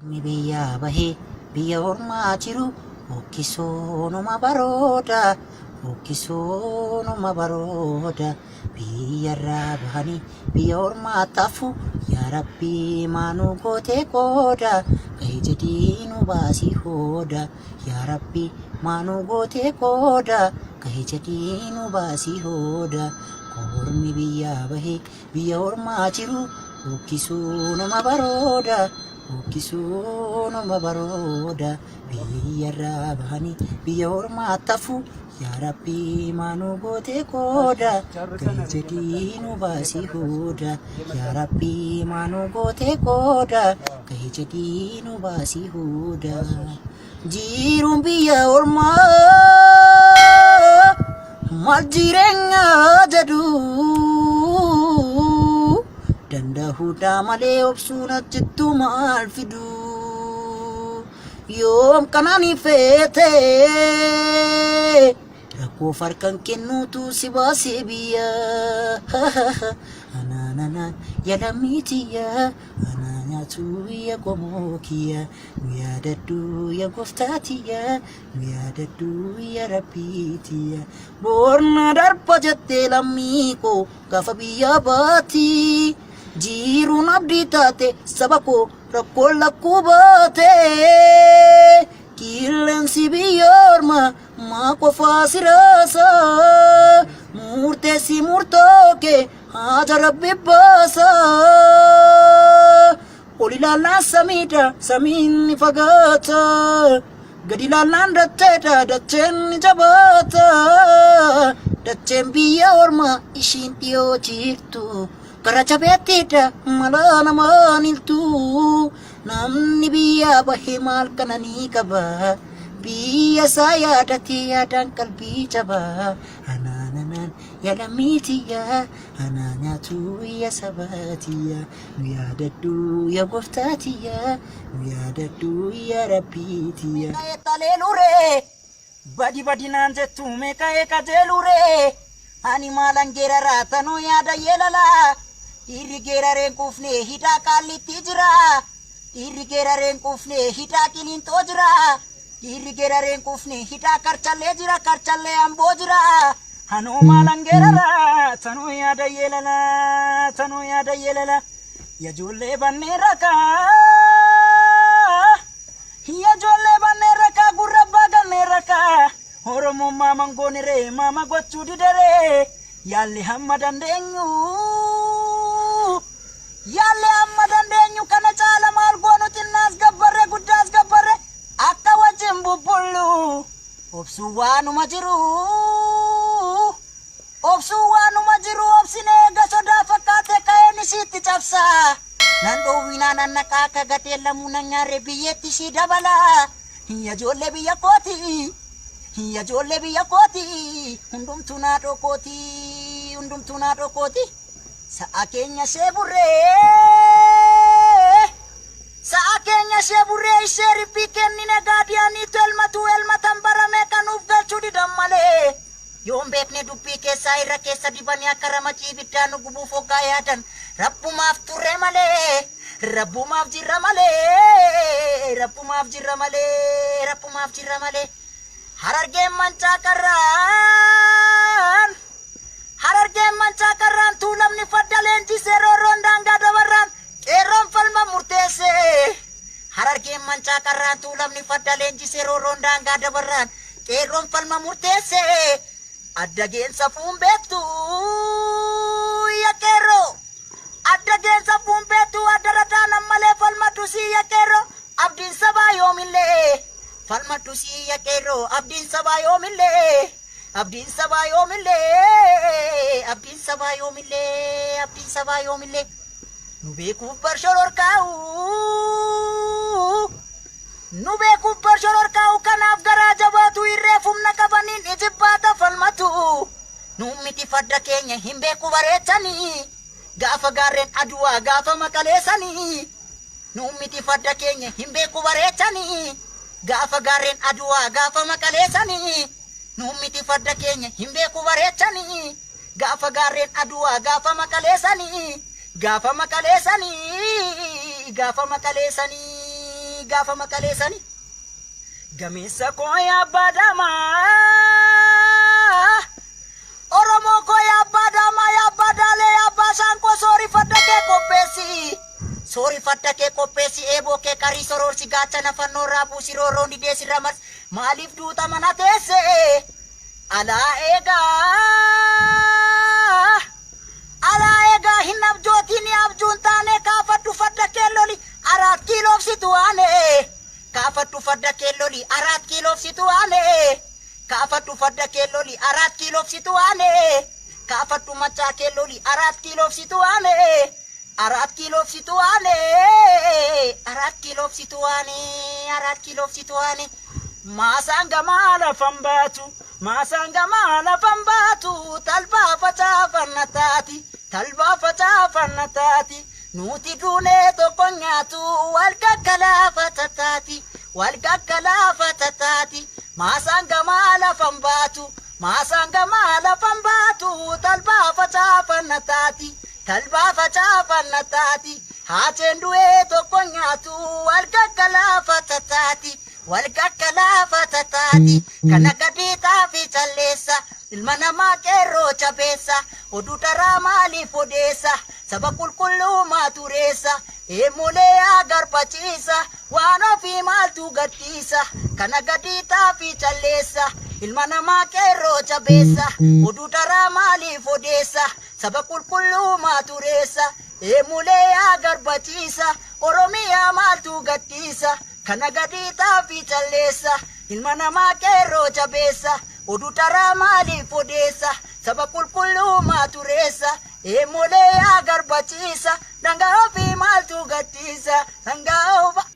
Ormi biyyaa bahee biyya ormaa jiru hokkisuunuma barooda hokkisuunuma barooda biyyarraa bahanii biyya ormaa tafu yaa rabbii maanuu gootee qooda gahee jedhii nu baasii hooda yaa rabbii maanuu gootee qooda gahee jedhii nu baasii hooda ormi biyyaa bahee biyya ormaa jiru hokkisuunuma barooda hokkisuunuma barooda biyyarraa bahanii biyya ormaa tafu yaa rabbii maanuu gootee qooda gahee jedhii nu baasii hooda yaa rabbii maanuu gootee qooda gahee jedhii nu baasii hooda jiruun biyya ormaa maal jireenya jedhu dandahuudha malee obsuun achittu maal fidu yoom kanaan feete rakkoo farkan kennuutu si baasee biyya anaananaan yalammiitiyya anaa nyaatu ya qomoo kiyya nu yaadadhu ya gooftaatiyya nu yaadadhu ya rabbiitiyya boorna darba jettee lammii koo gaafa biyya baati jiruun abdii taate saba koo rakkoon lakkuu baate qilleensi biyya ormaa maa qofaa si raasa murteessi murtoo kee haja rabbi baasa ol ilaallaan samiidha samiin ni fagaata gadi ilaallaan dacheedha dacheen ni jabaata dacheen biyya ormaa ishiin dhiyoo jirtu gara jabeettiidha mala namaan hiltu namni biyyaa bahee maal qananii qaba biyya isaa yaadatee yaadaan qalbii jaba anaananaan ya lammiitiyya anaa nyaatu ya sabaatiyya nu yaadadhu ya gooftaatiyya nu yaadadhu ya rabbiitiyya. Taleeluree badi badinaan jettu meeqa qajeeluree ani maalan geeraraa tanuu yaada yeelalaa dhiirri geerareen quufne hidhaa qaallitti jira dhiirri geerareen quufne hidhaa qiliinxoo jira dhiirri geerareen quufne hidhaa karchallee jira karchallee amboo jira hanuu maalan geeraraa tanuu yaada yeelalaa tanuu yaada yeelalaa yajoollee bannee rakaa Ijoollee bannee rakkaa gurra abbaa gannee rakkaa Oromoon maaman gooniree maama gochuu didaree yaalli hamma dandeenyu yaalli hamma dandeenyu kana caala maal goonu xinnaas gabbarre guddaas gabbarre akka wajjin bubbullu obsuu waanuma jiru obsuu waanuma jiru obsinee eega sodaa fakkaate ka'een isiitti cabsaa nan dhoowwinaa nan naqaa akka gatee lamuu nan nyaarre biyyeetti ishii dabala ijoollee biyya kooti ijoollee biyya kooti hundumtuu naadhoo kooti hundumtuu naadhoo kooti sa'a keenya ishee burree sa'a keenya ishee burree ishee ribbii kennine gaadiyaaniitu elmatu elmatan barame kanuuf galchuu didan malee yoon beekne dubbii keessaa irra keessa dibanii akka ramacii ibiddaan nu gubuuf hoggaa yaadan rabbumaaf turre malee rabbumaaf jirra malee rabbumaaf jirra malee rabbumaaf jirra malee harargeen mancaa qarraan harargeen mancaa qarraan tuulamni farda leenjisee roorroon daangaa dabarraan qeerroon falma murteesse harargeen mancaa qarraan tuulamni farda leenjisee roorroon daangaa dabarraan qeerroon falma murteesse adda geensa fuun beektu ya qeerroo adda geensa fuun beektu adda rataan ammalee falmadhu sii ya qeerroo abdiin sabaa yoomillee falmadhu sii ya qeerroo abdiin sabaa yoomillee abdiin sabaa yoomillee abdiin sabaa yoomillee abdiin sabaa yoomillee nu beekuuf barshororkaa'u nu beekuuf barshororkaa'u kanaaf garaa jabaatu irreef humna qabaniin ijibbaata falmatu nu miti farda keenya hin beeku bareechanii gaafa gaarreen aduwaa gaafa maqaleessanii nu miti farda keenya hin beeku bareechanii gaafa gaarreen aduwaa gaafa maqaleessanii nu miti farda keenya hin beeku bareechanii gaafa gaarreen aduwaa gaafa maqaleessanii gaafa maqaleessanii gaafa maqaleessanii. gaafa maqaleessani. Gameessa koo yaa abbaa daamaa. Oromoo koo yaa abbaa daamaa yaa abbaa daalee yaa abbaa saanqoo soori farda kee qopheessi. Soori farda kee qopheessi eeboo kee qarii soroorsi gaachana fannoo irraa buusi roorroon didee sirra marsi maaliif duuta mana teesse alaa eegaa. Alaa eegaa hin abjootiin abjuun taane kaafadhu farda kee loli araat kiiloof situ aane. Kaafadhu farda kee loli araat kiiloof situ aane. Kaafadhu farda kee loli araat kiiloof situ aane. Kaafadhu macaa kee loli araat kiiloof situ aane. Araat kiiloof situ aane. Araat kiiloof situ aane. Araat kiiloof situ aane. Maasaan gamaa lafan baatu. Maasaan gamaa lafan baatu. Talbaa facaafanna taati. Talbaa facaafanna taati. Nuti duunee tokko nyaatu. Wal gaggalaafata taati. Wal gaggalaafata taati. Maasaan gamaa lafan baatu. Maasaan gamaa lafan baatu. Talbaa facaafanna taati. Talbaa facaafanna taati. Haateen du'ee tokko nyaatu. Wal gaggalaafata taati. Wal gaggalaafata taati. Kana gadi xaafii calleessa. Ilma namaa qeerroo jabeessa. Oduu daraa maaliif odeessa? Saba qulqulluu maatureessa. Eemolee agarbachiisa. Waan ofii maaltu gadhiisa? Kana gadi xaafii calleessa. Ilma namaa qeerroo jabeessa. Oduu daraa maaliif odeessa? Saba qulqulluu maatureessa. Eemolee agarbachiisa. Oromiyaa maaltu gadhiisa? Kana gadi xaafii calleessa. Ilma namaa qeerroo jabeessa. Oduu daraa maaliif odeessa? Saba qulqulluu maatureessa. Eemolee agarbachiisa. Dhangaa ofii maaltu gadhiisa? Dhangaa ofii.